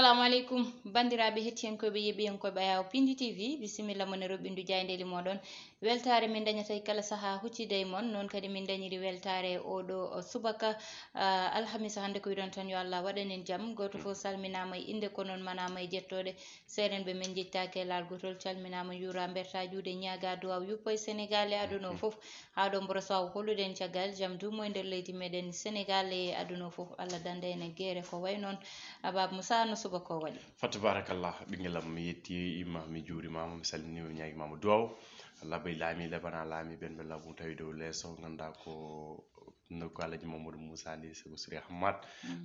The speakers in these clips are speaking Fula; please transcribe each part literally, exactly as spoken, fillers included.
Assalamu aleykum, banndiraaɓe hettiyankooɓe, yeeɓiyankooɓe Ayaw Pindi T V, bisimilla mon e roɓɓindu jaayndeeli mooɗon. Weltaare min dañata e kala sahaa huccida e mon, noon kadi min dañiri weltaare e oo ɗoo subaka, ah, alhamisa hannde. Ko wiɗon tan yo Allah waɗan en jam. Gooto fof salminaama e innde, ko noon manaama e jettooɗe. Seerenɓe men njettaaki e laal gootol, calminaama, njuuraama, mbertaa juuɗe, ñaagaa duwaaw yuppo e Senegaal e aduna o fof. Haa ɗo mboro saw hollude en caggal jam duumo e nder leydi meɗen Senegaal e aduna o fof. Allah danda en e geere ko way noon. Abab Moussa, no subaka o waɗi? Fa tabarakallah, ɓinngel am, mi yettiima, mi juurimaama, mi salminiima, mi ñaagimaama duwaaw. Labay laami, labana laami, ɓen ɓe labu tawi dow leeso, nganndaa ko nokku Alhaji Mamadou Moussa ndi, Sego Siri Ahmad.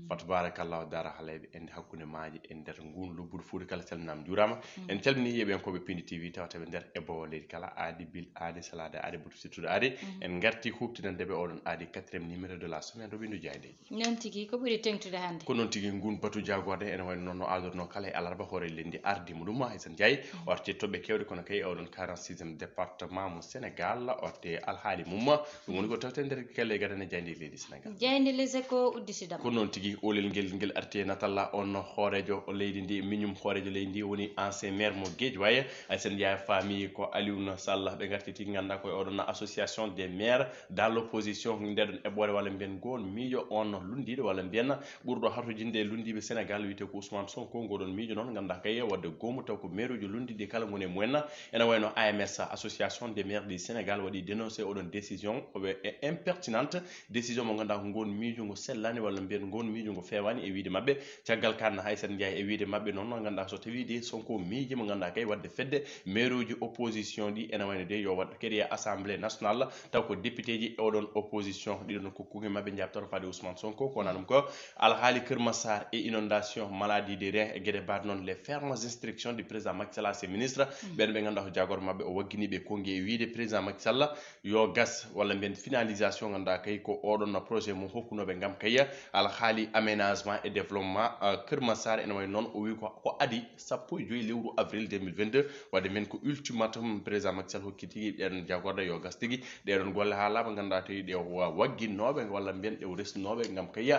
Fa tabarakallah, Daara Haleyɓe, en hakkunde maaje, e nder nguun lobbudu Fuuta kala, calminaama, juuraama. En calminii yeeɓiyankooɓe Pindi T V, tawata ɓe nder e boowo leydi kala, aadi bil aadi, salaade aadi, butu sittude aadi. En ngarti huuɓtinande ɓe oɗon aadi quatrième numéro de la semaine, roɓɓindu jaayndeeji. Noon tigi, ko ɓuri teŋtude hannde? Ko noon tigi, nguun batu jaagorde, ene wayi noon no aadornoo kala e alarba, hoore leydi ardiima ɗum, Aysata Njaay, o arti toɓɓe keewɗe, kono kay oɗon quarante-sixième département mo Senegaal, o arti alhaali mum. Ɗum woni ko tawte nder kelle gadane jaaynde leydi Senegaal. Jaaynde Les Échos udditidam. Ko noon tigi, olel ngel, ngel arti e natal on hooreejo leydi ndi, miñum hooreejo leydi ndi woni ancien maire mo Guédiawaye, Aysata Njaay, faami ko Alioune Sall. Ɓe ngarti tigi, nganndaa ko e oɗon association des maires dans l'opposition, ndeɗon eɓɓoore walla mbiyen ngol miijo on lunndiiɗo walla mbiyen ɓurɗo hartojinde e lunndiiɓe Senegaal, wiyetee ko Ousmane Sonko. Ngoɗon miijo noon, nganndaa kay, waɗde goomu taw ko maire uji lunndiiɗi kala ngoni e mumen. Ene wayno A M S, Association des maires du Sénégal, waɗi dénoncé oɗon décision, o wi e impertinente, décision mo nganndaa ko ngon miijo ngo sellaani walla mbiyen ngon miijo ngo feewaani e wiyde maɓɓe. Caggal kan, Aysata Njaay, e wiyde maɓɓe noon, nganndaa so tawii de Sonko miiji mo nganndaa kay waɗde fedde maire uji opposition ɗi, ene wayno de yo waɗ créer assemblée nationale, taw ko député ji e oɗon opposition ɗiɗon ko kuuge maɓɓe njaɓtoro faade Ousmane Sonko. Ko wonaa ɗum ko alhaali Kër Massar e inondation, maladie des reins e geɗe mbaɗ noon, les fermes instructions du président Macky Sall à ses ministres, ɓen ɓe nganndaa ko jaagorɓe maɓɓe o waggini ɓe konngi e wiyde président Macky Sall yo gas walla mbiyen finalisation, nganndaa kay ko oɗon projet mo hokkunooɓe ngam kay alhaali aménagement et développement, euh, Kër Massar. Ene wayi noon o wi ko, ko adi sappo e joy lewru avril deux mille vingt-deux, waɗde men ko ultimatum président Macky Sall hokki tigi ɓen jaagorɓe yo gas tigi ɗeɗon golle haa laaɓa, nganndaa tawi ɗe wa-, wagginnooɓe walla mbiyen ɗe o resnooɓe ngam kay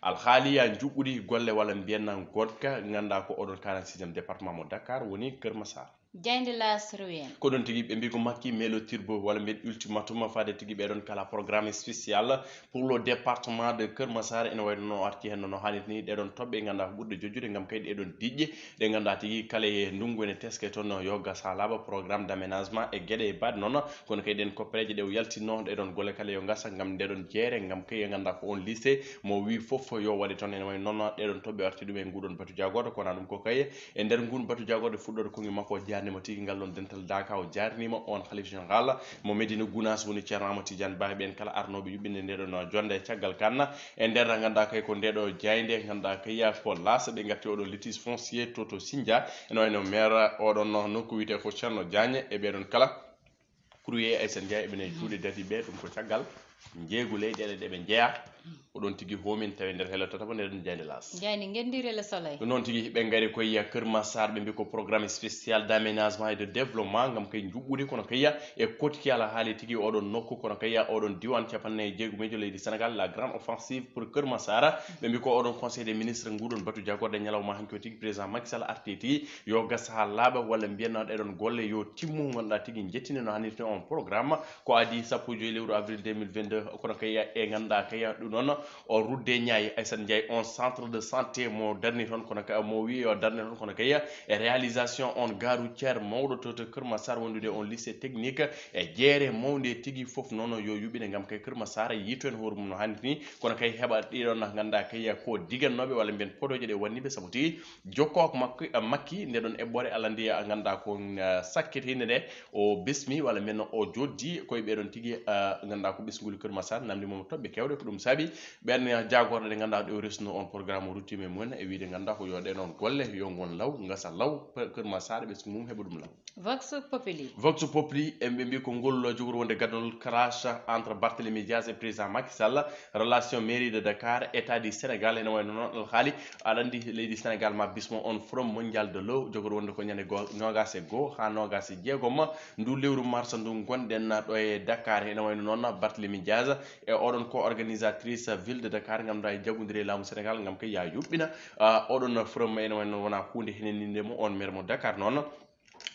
alhaali ya njuɓɓudi golle walla mbiyen nan goɗka, nganndaa ko oɗon quarante-sixième département mo Dakar woni Kër Massar. Jaaynde L'As rewi en. Ko ɗon tigi ɓe mbi ko Macky melotirbo walla mbiyen ultimatum faade tigi ɓeɗon kala programme spécial pour le département de Kër Massar. Ene wayno no arti hen no hannirta ni, ɗeɗon toɓɓe nganndaa ko ɓurɗe jojjude ngam kay ɗeɗon diƴƴe ɗe nganndaa tigi kala e ndunngu ene teske toon, yo gas haa laaɓa, programme d'aménagement e geɗe e baɗe noon. Kono kay ɗen koppereeje ɗe o yaltinno, ɗeɗon golle kala yo ngasa ngam ndeɗon jeere, ngam kay nganndaa ko on lycée mo wi fof yo waɗe toon. Ene wayi noon ɗeɗon toɓɓe arti ɗum e nguɗon batu jaagorɗo. Ko wonaa ɗum ko kay e nder ngun batu jaagorɗo fuɗɗoode konngi makko, o jaarniima tigi ngal ɗon dental daaka, o jaarniima on Khalife Général mo Médina Gounass woni Ceerno Amadou Tidiane Ba, ɓen kala arnooɓe yuɓɓinde ndeɗon jonde. Caggal kan, e nder nganndaa kay ko ndeɗo jaaynde, nganndaa kay ko L'As, ɓe ngatti oɗon litige foncier to, to Sindia, ene wayno maire oɗon nokku wiyetee ko Ceerno Diagne, e ɓeɗon kala courrier Aysata Njaay, eɓene juuɗe dati ɓe, ɗum ko caggal njeeygu leyɗeele ɗe ɓe njeeya. Ko ɗon tigi hoomin tawi nder hello tataɓo nde ɗon jaaynde L'As. Jaaynde ngenndi Le Soleil. Ɗum noon tigi ɓe ngari koye Kër Massar, ɓe mbi ko programme spécial d'aménagement et de développement ngam kay njuɓɓude kono kay e koɗki alhaali tigi oɗon nokku, kono kay oɗon diiwaan capanɗe jeegumiijo leydi Senegaal, la grande offensive pour Kër Massar. Ɓe mbi ko oɗon conseil des ministres nguɗon batu jaagorɗo ñalawma hanki o tigi président Macky Sall arti tigi yo gas haa laaɓa walla mbiyen ɗeɗon golle yo timmu, nganndaa tigi njettine no hannirta on programme. Ko adi sappo e joy lewru avril deux mille vingt-deux, kono kay e nganndaa kay ɗum noon o rudde Niayes, Aysata Njaay, on centre de santé mo darni toon, kono kay mo wi yo darne toon, kono kay e réalisation on gare routière mawɗo to, to Kër Massar, wondude on lycée technique e jeere mawnde tigi fof noon yo yuɓɓine ngam kay Kër Massar yiito en hoore mum no hannirta ni, kono kay heɓa ɗiɗon nganndaa kay ko digannooɓe walla mbiyen podooje ɗe wanniɓe, sabu tigi jokkoo ko makko, eh, Makki, nde ɗon eɓɓoore alandi, eh, nganndaa ko, eh, sakkitiinde nde o bismi walla mbiyen o joddi koye ɓeɗon tigi, eh, nganndaa ko ɓesnguli Kër Massar, namndi mo toɓɓe kewɗe. Ko ɗum saabi ɓen, eh, jaagorɗe ɗe nganndaa ɗe o resno on programme o ruttiima e mumen e wiyde nganndaa ko yo ɗe noon golle yo ngon law, ngasa law, Kër Massar ɓesngu mum heɓa ɗum law. Vox Populi. Vox Populi, en ɓe mbi ko ngol jogori wonde gaddanol clash entre Barthélémy Diaz e président Macky Sall, relation mairie de Dakar, état du Sénégal, ene wayno noon alhaali aɗa anndi leydi Sénégal ma bismo on Forum Mondial de l'eau, jogori wonde ko ñande go-, noogaas e goo haa noogaas e jeegom ndu lewru mars ndu ngonɗen ɗo e Dakar. Ene wayno noon Barthélémy Diaz e oɗon ko organisatrice Directrice ville de Dakar, ngam da e jaggondiral e laamu Sénégal, ngam kay ya yuɓɓina, ah, oɗon forum, ene wayno wona hunde heneninde mo on maire mo Dakar noon.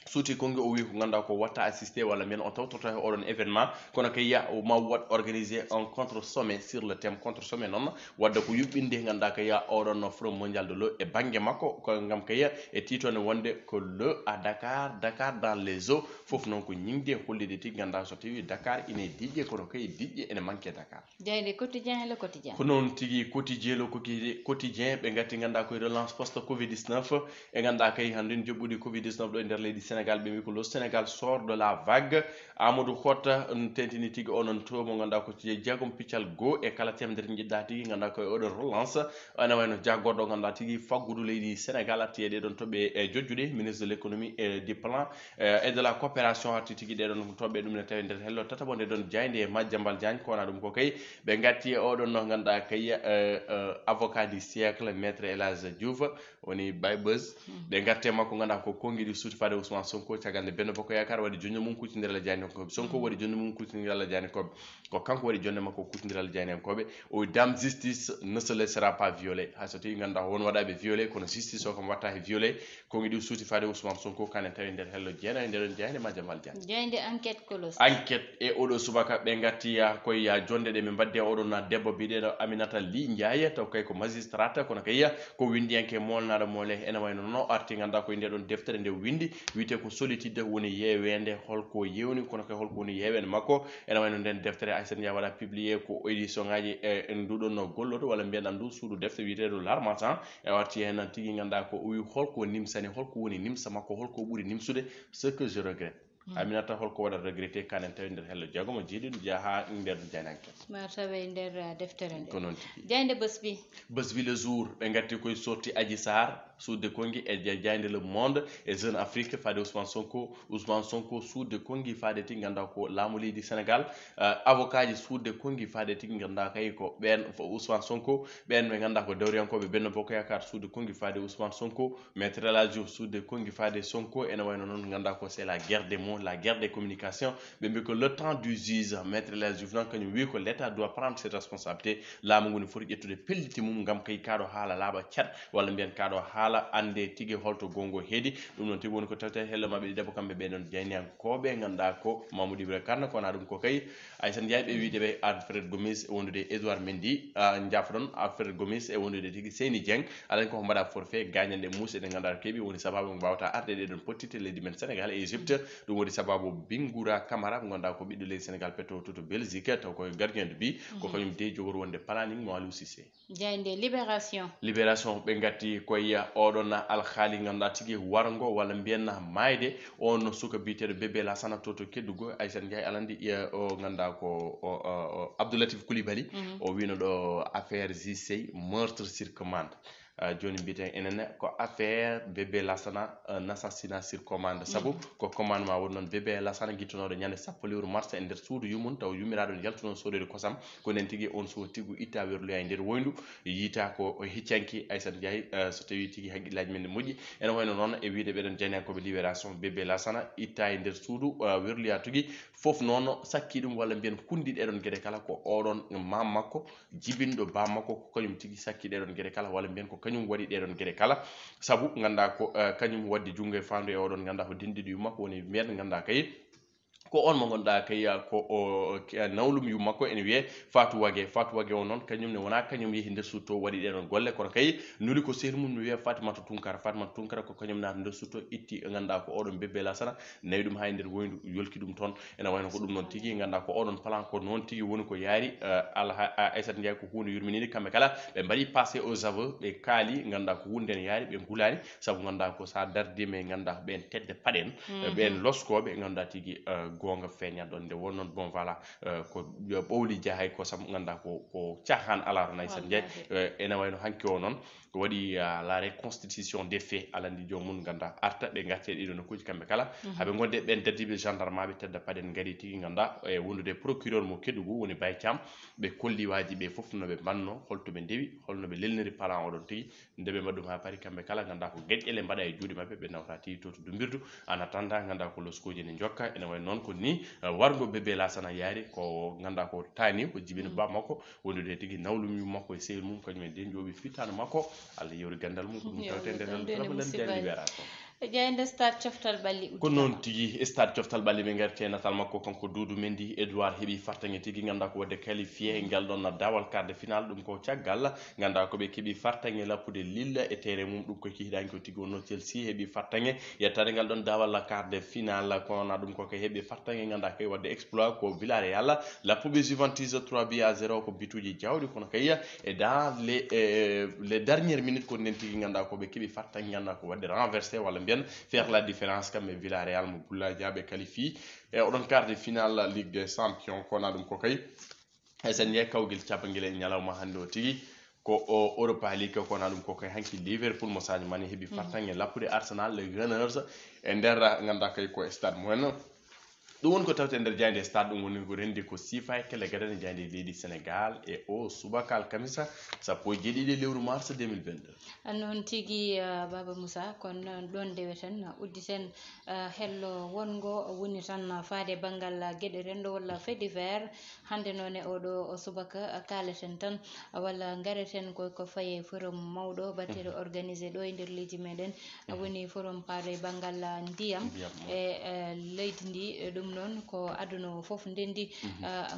Suuti Konngi o wi ko ngannduɗaa ko watta assisté walla mbiyen o tawtorto e oɗon événement, kono kay ya o ma waɗ organisé un contre sommet sur le thème contre sommet noon, wadde ko yuɓɓinde ngannduɗaa kay ya oɗon forum mondial de l'eau e bannge makko, ko ngam kay ya e tiitoonde wonde ko l'eau à Dakar, Dakar dans les eaux, fof noon ko ñiŋde hollide tigi ngannduɗaa so tawi Dakar ine diƴƴe kono kay diƴƴe ene manque Dakar. Jaaynde Quotidien, Le Quotidien. Ko noon tigi, Quotidien, Le Quotidien, Quotidien, ɓe ngatti ngannduɗaa koye relance post covid dix-neuf, e ngannduɗaa kay hannde joɓɓude covid dix-neuf ɗo e nder leydi Sénégal, ɓe mbi ko le Sénégal sort de la vague. Amadou Hott, um, tentini tigi onon to mo ngannduɗaa ko tigi jeegom piccal goo e kala temedere njiɗɗaa tigi ngannduɗaa koye oɗo relance. Ene wayno jaggorɗo ngannduɗaa tigi faggudu leydi Sénégal atti e ɗeɗon toɓɓe e jojjude, ministre de l'économie et du plan, eh, et de la coopération arti tigi ɗeɗon toɓɓe ɗum ne tawi nder hello tataɓo nde ɗon jaaynde e Madiambal Diagne, kona ɗum ko kay ɓe ngatti e oɗon no ngannduɗaa kay, eh, eh, avocat du siècle, maître El Hadj Diouf, woni Baye Buzz. Ɓe ngatti e makko ngannduɗaa ko konngi ɗi suuti faade Ousmane Sonko, caggal nde Benno Bokk Yaakaar waɗi jonde mum kuccindiral e jaayndiyankooɓe. Sonko waɗi jonde mum kuccindiral e jaayndiyankooɓe. Ko kanko waɗi jonde makko kuccindiral e jaayndiyankooɓe. O wi dame justice ne se laissera pas violer. Hay so tawi ngannduɗaa won waɗaaɓe violer, kono justice o kam watta he violer. Konngi ɗi suuti faade Ousmane Sonko, kanen tawi nder hello jeenayi, nder on jaaynde Madiambal Diagne. Jaaynde Enquête Colosse. Enquête e oɗo subaka ɓe ngatti ya koye ya jonde ɗe ɓe mbaddi e oɗon na debbo biyeteeɗo Aminata Ly Ndiaye, taw kay ko magistrat, kono kay ya ko winndiyanke moolnaaɗo moole. Ene wayno noon o arti ngannduɗaa koye nde ɗon deftere nde o winndi, wiyetee ko Solitude, woni yeeweende holko yewni, kono kay holko woni yeeweende makko. Ene wayno nden deftere Aysata Ndiaye waɗa publié ko édition ngaji e, e nduɗon no golloto, walla mbiyen ɗan ndu suudu defte wiyeteeɗo L'Harmattan, e o arti heen nan tigi ngannduɗaa ko o wi holko nimsani, holko woni nimsa makko, holko ɓuri nimsude, ce que je regrette. Aminata, holko waɗa regretté kanen tawi nder hello jeegomo jeeɗiɗo jeeya haa nder jaaynde Enquête? Ma tawe nder, uh, deftere nde. Ko noon tigi. Jaaynde Buzz Bi. Buzz Bi Le Jour, ɓe ngatti koye sorti Adji Sarr, suude konngi e ja-, jaaynde Le Monde e Jeune Afrique faade Ousmane Sonko. Ousmane Sonko suude konngi faade tigi ngannduɗaa ko laamu leydi Sénégal. Uh, avocat ji suude konngi faade tigi ngannduɗaa kay ko ɓeen fo Ousmane Sonko, ɓeen ɓe ngannduɗaa ko dawriyankooɓe Benno Bokk Yaakaar suude konngi faade Ousmane Sonko. Maître El Hadj Diouf suude konngi faade Sonko, ene wayno noon ngannduɗaa ko c'est la guerre des mots, la guerre des communications. Ɓe mbi ko le temps du juge, Maître El Hadj Diouf noon kañum wi ko l'État doit prendre ses responsabilités. Laamu ngu ne foti ƴettude pelliti mum ngam kay kaɗo haala laaɓa cat, walla mbiyen kaɗo haala annde tigi holto gongo heedi. Ɗum noon tigi woni ko tawte hello maɓɓe ɗiɗaɓo kamɓe ɓe ɗon jayniyankooɓe ngannduɗaa ko Mamadou Ibra Kane, kono ɗum ko kay Aysata Ndiaye ɓe wiide ɓe Alfred Gomis e wondude e Edouard Mendy, ah, jaafoɗon Alfred Gomis e wondude tigi Seyni Dieng. Aɗa anndi koko mbaɗa forfait, gañanɗe muusɗe ɗe ngannduɗaa keeɓi woni sababu mo mbawata arde ɗe ɗon pottitte leydi men Sénégal e Égypte. Ɗum woni sababu Bingura Camara mo ngannduɗaa ko ɓiɗɗo leydi Sénégal petto to, to Belgique, taw koye gardien de but. Ko kañum dey jogori wonde planning mo Aliou Cissé. Jaaynde Libération. Libération ɓe ngatti koye oɗon alhaali ngannduɗaa tigi warngo walla mbiyen maayde on suka biyeteeɗo Bébé Lassana to, to Kédougou. Aysata Ndiaye aɗa anndi, eh, o ngannduɗaa ko o, o, o Abdoulatif Coulibaly. O wino ɗo affaire J C meurtre sur commande. Ah, jooni mbiyeten enen ko affaire Bébé Lassana, un assassinat sur commande. Sabu ko commandement woni noon Bébé Lassana gittunooɗo ñande sappo lewru mars e nder suudu yummum, taw yummiraaɗo ne yaltunoo soodede kosam. Ko nden tigi on suka tigi itta werloya e nder woyndu, yiita ko heccanki Aysata Ndiaye, eh, so tawi tigi haqqillaaji men ne moƴƴi. Ene wayno noon e wiide ɓeɗon jaynankooɓe Libération, Bébé Lassana itta e nder suudu, eh, werloya tigi. Fof noon sakki ɗum walla mbiyen kunndi ɗeɗon geɗe kala ko oɗon maam makko, jibinɗo baam makko, ko kañum tigi sakki ɗeɗon geɗe kala, walla mbiyen ko kañum waɗi ɗeɗon geɗe kala. Sabu ngannduɗaa ko, eh, kañum waddi junngo e faandu e oɗon ngannduɗaa ko denɗiɗo yumma makko woni mbiyen ngannduɗaa kay ko on mo ngannduɗaa kay, ah, ko o, ke-, nawlum yumma makko ene wiyee Fatou Wagué. Fatou Wagué o noon kañum ne wonaa kañum yehi nder suudu to waɗi ɗeɗon golle, kono kay nuli ko sehil mum no wiyee Fatimata Tunkara. Fatimata Tunkara ko kañum naati nder suudu to itti ngannduɗaa ko oɗon Bébé Lassana, nawi ɗum haa e nder woyndu, yolki ɗum toon. Ene wayno ko ɗum noon tigi ngannduɗaa ko oɗon plan ko noon tigi woni ko yaari, eh, Alha-, a-, Aysata Ndiaye ko huunde yurminiinde. Kamɓe kala ɓe mbaɗi passé aux aveux, ɓe kaali ngannduɗaa ko huunde nden yaari, ɓe ngulaani. Sabu ngannduɗaa ko so a dardiima e ngannduɗaa ko ɓeen tedde paɗen, eh, ɓeen loskooɓe ngannduɗaa tigi, eh, goonga feeñat ɗoon. Nde won noon bon voilà, eh, ko ɓowli jahay ko sabu ngannduɗaa ko, ko caahan alaa toon Aysata Ndiaye. Eh, ene wayno hanki o noon ko waɗi, ah, la reconstitution des faits, aɗa anndi joomum ngannduɗaa arta ɓe ngarti e ɗiɗo nokkuuji kamɓe kala. Haɓe ngonde ɓeen dardiiɓe gendarmeɓe tedda paɗen ngari tigi ngannduɗaa e wondude procureur mo Kédougou woni Baye Thiam. Ɓe kolli waaji ɓe fof no ɓe mbanno, holto ɓe ndewi, holno ɓe lelniri plan oɗon tigi. Nde ɓe mbaɗi ɗum haa paari kamɓe kala ngannduɗaa ko geƴƴele mbaɗa e juuɗe maɓɓe, ɓe nawta tigi to, to dumbirdu. En attendant ngannduɗaa ko loskooji ne njokka, ene wayi noon ko Ni eh, wargo bébé lasana yaari ko ganduɗa ko tani o jibini ba makko wondude tigi nawlum yum makko e sehil mum kañum e den jooɓi fittano makko. Allah yewri gandal mum ko ɗum tawte nden. Rabalen jandi wera ko. Jeyde stade coftal ɓalli. Ko noon tigi stade coftal ɓalli ɓe garti e natal makko kanko Doudou Mendy. Edouard heeɓi fartaŋe tigi ganduɗa ko wadde qualifié ngal ɗon dawal quart de finale ɗum ko caggal ganduɗa ko ɓe keeɓi fartaŋe lappude Lille e terrain mum ɗum ko kihiɗani ko tigi wonno Chelsea heeɓi fartaŋe yettade ngal ɗon dawal quart de finale kono na ɗum ko ko heeɓi fartaŋe ganduɗa kay wadde exploit ko Villarreal lappuɓe Juventus trois buts à zéro ko bituji jawɗi kono kay e dans les eh, les dernières minutes ko nden tigi ganduɗa ko ɓe keeɓi fartaŋe ganduɗa ko wadde renversé walla mbiyen faire la différence kamɓe Villarreal mo Boulaye Dia ɓe qualifié e oɗon quart de finale Ligue des Champions kono na ɗum ko kay S N J kawgel capanngel e ñalawma hannde o tigi ko o Europa League ko na ɗum ko kay hanki Liverpool mo Sadio Mané heɓi fartaŋŋe lappude Arsenal les Gunners e nder ganduɗa kay ko stade mumen. Ɗum woni ko tawte nder jayde stade ɗum woni ko rendi ko sifa e kelle gadane jayde leydi Sénégal e o subaka alkamisa sappo e jeeɗiɗi lewru mars deux mille vingt-deux. Noon tigi uh, Baba Moussa kono ɗon ndeweten udditen uh, hello wongo woni tan faade banngal geɗe rendo walla fait divers. Hannde noon e oɗo subaka kaaleten tan walla ngareten ko ko faye forum mawɗo batteɗo organisé ɗo e nder leydi meɗen woni forum paalo e banngal ndiyam e leydi ndi. Ɗum noon ko aduna o fof ndendi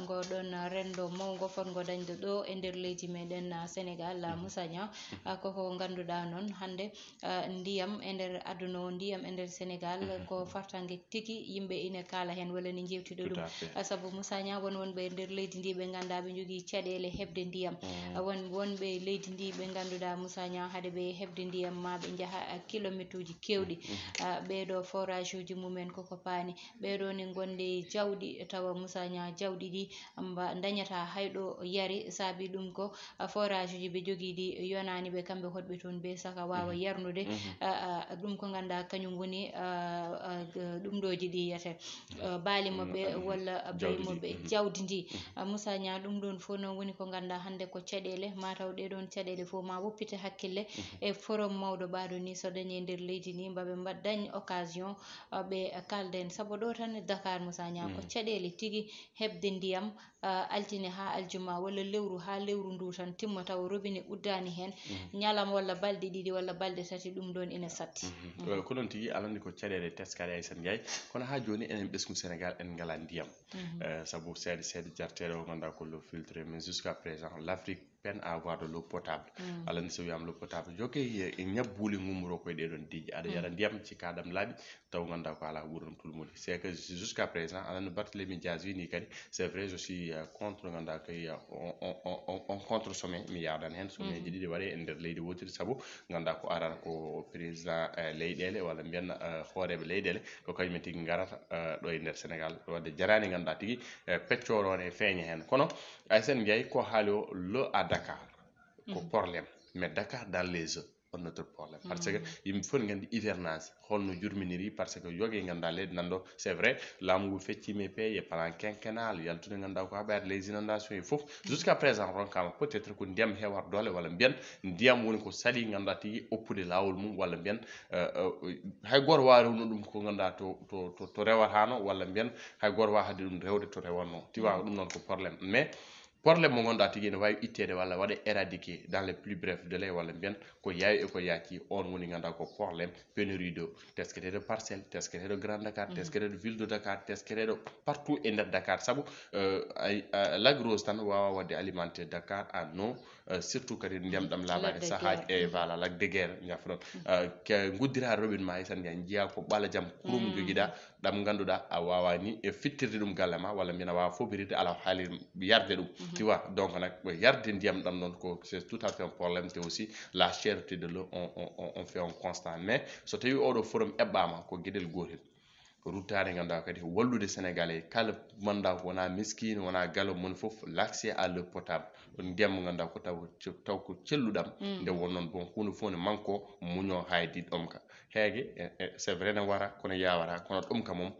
ngo ɗon rendo mawngo fotngo dañde ɗo e nder leydi meɗen Sénégal. Moussa Niang koko ngannduɗa noon hannde ndiyam e nder aduna o ndiyam e nder Sénégal ko fartange tigi yimɓe ina kaala heen walla ne njeewtida ɗum. Sabu Moussa Niang won wonɓe e nder leydi ndi ɓe ngannduɗaa ɓe njogii caɗeele heɓde ndiyam. Won wonɓe e leydi ndi ɓe ngannduɗaa Moussa Niang hade ɓe heɓde ndiyam ma ɓe njaha kilometre uji keewɗi. Ɓeeɗo forage uji mumen koko paani ɓeeɗo ne ngonde jawɗi tawa Moussa Niang jawɗi ɗi mba dañata hayɗo yari saabi ɗum ko forage uji ɓe jogii ɗi yonaani ɓe kamɓe hoɗɓe toon be saka waawa yarnude ɗum ko ngannduɗaa kañum woni ɗum ɗooji ɗi yiyete baali maɓɓe walla beyi maɓɓe jawdi ndi. Moussa Niang ɗum ɗoon fof noon woni ko ngannduɗaa hannde ko caɗeele mataw ɗee ɗoon caɗeele fof ma woppite hakkille e forum mawɗo ɓaaɗo ni so dañi e nder leydi ni mbaɓe mbaɗ dañ occasion ɓe kalden sabu ɗo tan e Dakar Moussa Niang ko caɗeele tigi heɓde ndiyam altine haa aljuma walla lewru haa lewru ndu tan timma tawa robinet uddaani heen ñalawma walla balɗe ɗiɗi walla balɗe tati ɗum ɗoon ina satti. Ko noon tigi alaa nde ko caɗeele teskare Aysata Ndiaye kono haa jooni enen ɓesngu Sénégal en ngalaa ndiyam. Sabu seeɗa seeɗa jarteeɗo o ngannduɗaa ko le filtre mais jusqu'à présent l'Afrique peine à avoir de l'eau potable. Alaa nde so wiyama l'eau potable jokke e ñabbuuli ngummoro koye ɗeɗon diiji aɗa yara ndiyam cikka ɗam laaɓi taw ngannduɗaa ko alaa ko ɓuri ɗum tulmude c'est que jusqu'à présent alaa no Barthélémy Dias wini kadi c'est vrai je suis contre ngannduɗaa kay on contre sommet mi yaadan heen sommet ji ɗiɗi waɗe e nder leydi wotiri sabu ngannduɗaa ko arana ko président leyɗele walla mbiyan hooreɓe leyɗele ko kañum en tigi ngarata ɗo e nder Sénégal wadde jarani ngannduɗaa tigi peccoro ne feeña heen kono Aysata Ndiaye ko haali o l'eau à Dakar ko problème mais Dakar dans les eaux on notre problème parce que yimɓe fof ne nganndi hivernage holno jurminiri parce que yoge ngannduɗaa leydi nan ɗo c'est vrai laamu ngu feccima e peeje plan quinquennal yaltude ngannduɗaa ko haɓaade les inondations e fof jusqu'à présent ronkama peut être ko ndiyam hewar doole walla mbiyan ndiyam woni ko sali ngannduɗaa tigi oppude laawol mum walla mbiyan hay gooto waawa rewno ɗum ko ngannduɗaa to to to rewatano walla mbiyan hay gooto waawa haɗde ɗum rewde to rewatno tu vois ɗum noon ko problème mais problème mo ngannduɗaa tigi ene waawi itteede walla waɗa éradiqué dans les plus brefs délais walla mbiyan ko yaawi e ko yaaci on woni ngannduɗaa ko problème pénurie de teskete ɗo parcelle teskete ɗo grand Dakar teskete ɗo ville de Dakar teskete ɗo partout e nder Dakar sabu ay Lac Rose tan waawa waɗde alimenté Dakar en eau surtout kadi ndiyam ɗam laaɓaani sahaaji e voilà Lac de Guiers ñafron guddira robinet ma hay tan njiya ko ɓala jam kurum jogiɗa ɗam ngannduɗaa a waawa ni e fittirde ɗum galle ma walla mbiyen a waawa fobirirde alaa haali yarde ɗum tu vois donc nag yarde ndiyam ɗam noon ko c'est tout à fait un problème te aussi la cherté de l'eau on on on fait un constat mais so tawi oɗo forum eɓɓama ko gueɗel gotel ruttaade ngannduɗaa kadi wallude sénégalais kala mannduɗaa wona miskino wona galo mon fof l'accès à l'eau potable ndiyam mo ngannduɗaa ko taw taw ko celluɗam nde won noon bon hunde fof ne manko muño haydi ɗomka heege c'est vrai ne wara kono yawata kono ɗomka mum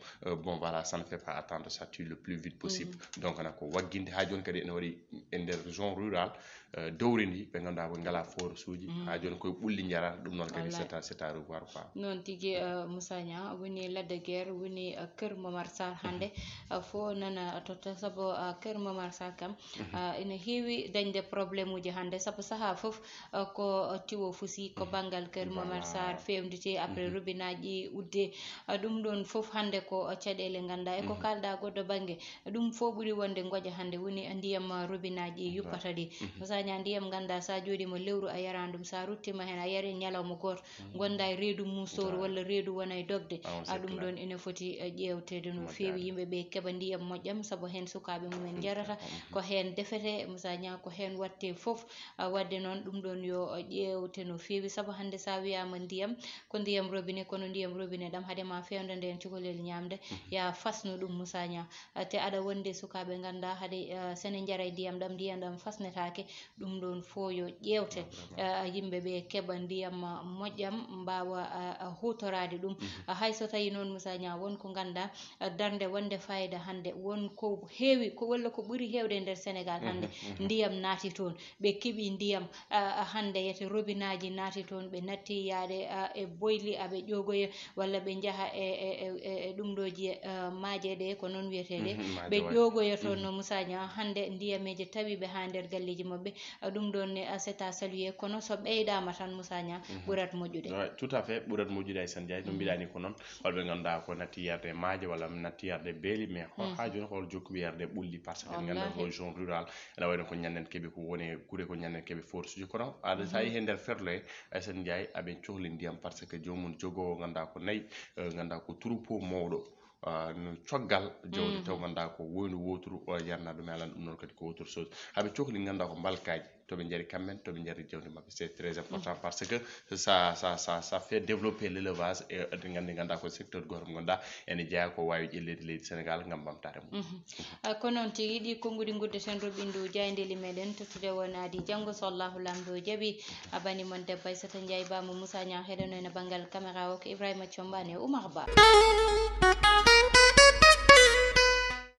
bon voilà ça ne fait pas attendre ça tue le plus vite possible donc nag ko wagginde haa jooni kadi ene waɗi e nder zone rural eh, dowri ndi, ɓe ngannduɗaa ɓe ngalaa forage uji. Mm. Haa jooni koye ɓulli njarata, ɗum noon kadi Wallay. c'est à, c'est à revoir quoi. Noon tigi, eh, Moussa Niang, woni Lac de Guiers, woni, eh, Kër Momar Sarr hannde, eh, fof nana totta, sabu, eh, Kër Momar Sarr kam, eh, ina heewi dañde problème uji hannde, sabu sahaa fof, eh, ko, eh, tiwo fusi, ko banngal Kër Momar Voilà. Sarr feewnditi, après Mhm. robinet ji udde, eh, ɗum ɗoon fof hannde ko, eh, caɗeele ngannduɗaa. E ko Mhm. kaalɗaa goɗɗo bannge, ɗum fof ɓuri wonde ngoƴa hannde, woni ndiyam, eh, robinet ji Voilà. yuppata ɗi. Mhm. Moussa Niang, ndiyam ngannduɗaa, so a jooɗiima lewru a yaraani ɗum, so a ruttiima heen a yari ñalawma gooto, Mhm. ngonda e reedu muusouru Voilà. walla reedu wona e dogde, Ah, on a c'est ɗum clair. ɗoon ene foti, eh, ƴeewteede no Mo feewi, jaari. Yimɓe ɓe keɓa ndiyam moƴƴam, sabu heen sukaaɓe mumen Mhm. njarata, Mhm. ko heen defete, Moussa Niang, ko heen waɗte fof, ah, waɗde noon ɗum ɗoon yo, eh, ƴeewte no feewi, sabu hannde so a wiyaama ndiyam, ko ndiyam robinet, kono ndiyam robinet ɗam hade ma feewndande heen cukalel ñaamde, Mhm. ya fasnu ɗum, Moussa Niang. Ah, te aɗa wondi e sukaaɓe ngannduɗaa hade, ah, so ne njara e ndiyam ɗam, ndiyam ɗam fasnetaake, ɗum ɗoon fof yo ƴeewte. Ah, vraiment. Ah, yimɓe ɓe keɓa ndiyam, ah, moƴƴam, mbaawa, ah, ah, huutoraade ɗum. Mhm. Ah, hay so tawii noon, Moussa Niang, won ko ngannduɗaa, ah, darnde wonde fayida hannde, won ko heewi, ko, walla ko ɓuri heewde e nder Sénégal Mhm, hannde, mhm. ndiyam naati toon. Ɓe keɓi ndiyam, ah, ah, hannde yete robinaaji naati toon, ɓe natti yaade, ah, e boyli, aɓe ƴoogoya, walla ɓe njaha e, e, e, e, e ɗum ɗo jiye, ah, maaje ɗe, ko noon wiyetee ɗe. Mhm, maaje Ɓe waɗi. ƴoogoya toon Mhm. no Moussa Niang, hannde ndiyameeje tawi ɓe haa nder galleeji maɓɓe. Ah, ɗum ɗoon ne, ah, c'est à saluer, kono so ɓeydaama tan, Moussa Niang, Mhm. ɓurat moƴƴude. Ouais, tout à fait, ɓurat moƴƴude, Aissata Ndiaye, no Mhm. mbiɗaa ni ko noon. Holɓe ngannduɗaa ko natti yarde maaje walla natti yarde beeli, mais ho-, Mhm. haa jooni hol jokkuɓe yarde ɓulli, parce que en ngannduɗaa Wallaahi. ko zone rural, ene wayno ko ñannden keɓi ko woni e gure, ko ñannden keɓi forage uji. Kono aɗa, so a Mhm. yehii e nder ferlo he, Aissata Ndiaye, aɓe cohli ndiyam, parce que joomum jogoowo ngannduɗaa ko nayi, eh, ngannduɗaa ko troupeau mawɗo, ah, no coggal jawdi Mhm. taw ngannduɗaa ko woyndu wooturu, o yarna ɗum e alan ɗum noon kadi ko autre chose. Aɓe cohli ngannduɗaa ko mbalkaaji, to ɓe njari kamɓe, to ɓe njari jawdi maɓɓe. C'est très important Mhm. parce que ça, ça, ça, ça fait développer l'élevage et eɗen nganndi ngannduɗaa ko secteur gooto mo ngannduɗaa ene jeyaa ko waawi ƴelleede leydi Sénégal ngam ɓamtaare mum. Mhm. Ah, ko noon tigi, ɗi konnguɗi nguddeten roɓindu jaayndeeli meɗen tottude wonaa ɗi janngo so Allahu Laamɗo jaɓi. A bani mon debbo Aissata Ndiaye, Ba mo Moussa Niang heɗono ene banngal caméra o ko Ibrahima Thiombane e Oumar Ba.